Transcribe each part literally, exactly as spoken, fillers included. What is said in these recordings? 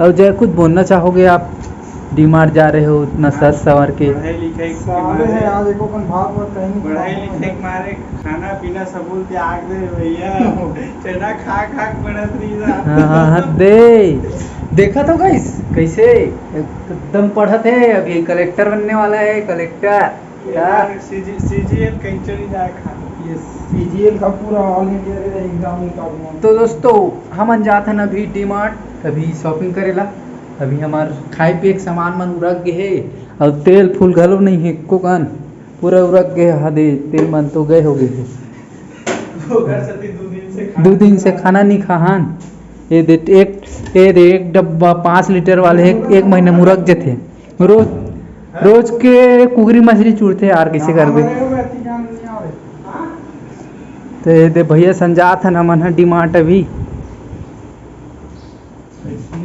और जय, कुछ बोलना चाहोगे आप? डीमार्ट जा रहे हो इतना सज संवर के। पढ़ाई लिखाई के साले मारे, हैं, आज एको कन भात वात कहीं नहीं पढ़ाई खाया। लिखाई के मारे खाना पीना सबूल त्याग दे भैया। चना खा खा के पढ़त रही था। हाँ, हाँ, हाँ, दे। देखा तो गाइस, कैसे एकदम पढ़त है, अभी कलेक्टर बनने वाला है, कलेक्टर। यार, सीजी सीजीएल कहीं चली जाए खाना। ये सीजीएल का पूरा ऑल इंडिया का एग्जाम निकालना। तो दोस्तों, हमन जात हन अभी डीमार्ट, अभी शॉपिंग करेला। अभी हमार खाए पिए के सामान मन उरक गे हे, और तेल फूल घलो नहीं है एको कन, पूरा उरक गे हे। हाँ दे, तेल मन तो गए हो गए हे। ओकर सेती दू दिन से खाना दू दिन से खाना नहीं खाहन। ये दे एक, ये दे एक डब्बा पाँच लीटर वाले एक, एक महीना में उरक जथे। रोज, रोज के कुकरी मछली चुरथे यार, कैसे करबे? तो ये दे भैया संजात हन हमन ह डीमार्ट अभी।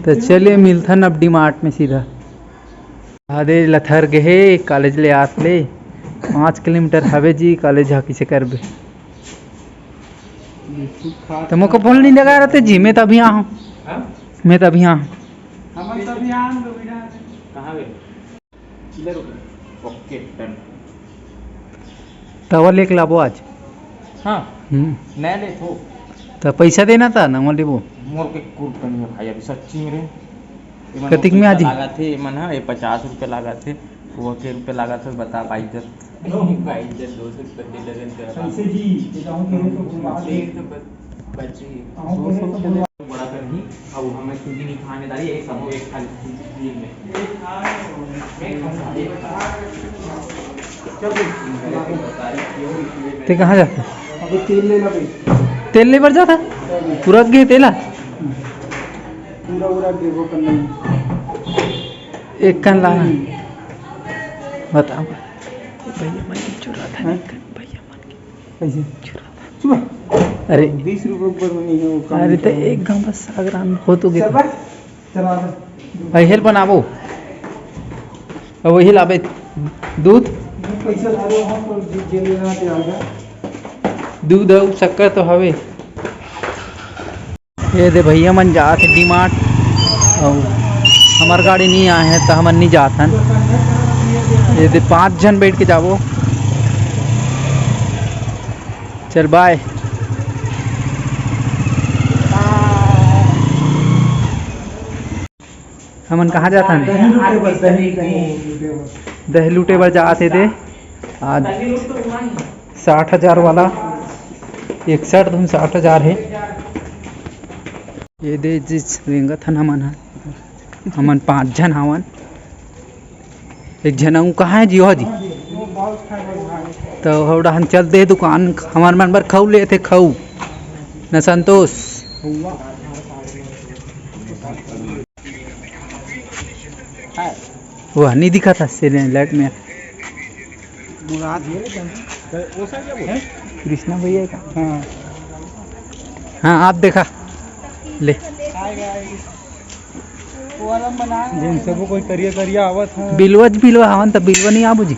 तो चलिए मिलथन अब डीमार्ट में सीधा। आदे लथर गे हे कॉलेज ले आत ले, पाँच किलोमीटर हवे जी कॉलेज ह, किसे करबे। तो मोको फोन नहीं लगा रहते जी, मैं तभी आ हूँ। हाँ? मैं तभी आ हूँ। हमन तभी आ हूँ, तो बिना कहाँ गए? चिल्ला रुक। ओके, डन। तवा लेके लाबो आज। हाँ। हम्म। नया ले तो। तो पैसा देना था ना, मोर लेबो। मोर के कुल तो नहीं है भाई, अभी सच्ची में रे। ये मन कतिक में आजी? लागत हे, ये मन ह, ये पचास रुपये लागत हे, वो के रुपये लागत हे, बता भाई इधर। भाई इधर दो सौ रुपये दे दे रहे हैं। कैसे जी? ये तो हम कह रहे तो बोला दे। एक तो बच-, बची। हम कह रहे तो बोला। बड़ा कर नहीं, अब हमें खुद ही नहीं खाने डाली, एक सब एक खा ली। ते कहाँ जाता? अभी तेल लेना भाई। तेल ले बर जाता? पूरा गे तेला? पूरा, पूरा देखो करना ही। एक कन लाना। बताओ। भैया मन के चुरा था, हैं? एक कन भैया मन के कैसे? चुरा था। चुरा। अरे। बीस रुपये ऊपर में नहीं है वो काम अरे तो का। एक गाँव बस सागरान हो तो गया। चल बस। चला दे। भाई, हेल बनाबो। अब वही लाबे। दूध? दूध कैसे ला रहे हो? हम तो जे-, जे लेना है, आ जा। दूध अउ शक्कर तो हवे। ये दे भैया मन जात हे डीमार्ट, अउ हमर गाड़ी नहीं आए हे, त हमन नहीं जात हन। ये दे पाँच झन बैठ के जाबो। चल, बाय। हमन कहाँ जात हन? दही लूटे बर, दही, दही लूटे बर। दही लूटे बर जात हे दे। आज साठ हजार वाला, इकसठ धुन साठ हजार हे। ये दे जिस रेंगत हन हमन ह, हमन पाँच झन हावन। एक झन अउ कहाँ हे जी, ओह जी? तो हौड़ा हम चल दे दुकान, हमर मन बर खऊ लेथे, खऊ। न संतोष। वो नहीं दिखा था से लाइट में। कृष्णा भैया का? हाँ। हाँ, आप देखा। ले। जेन सबो कोई करिया करिया आवत हे। बिलवा ज बिलवा हवन त बिलवा नहीं आबू जी।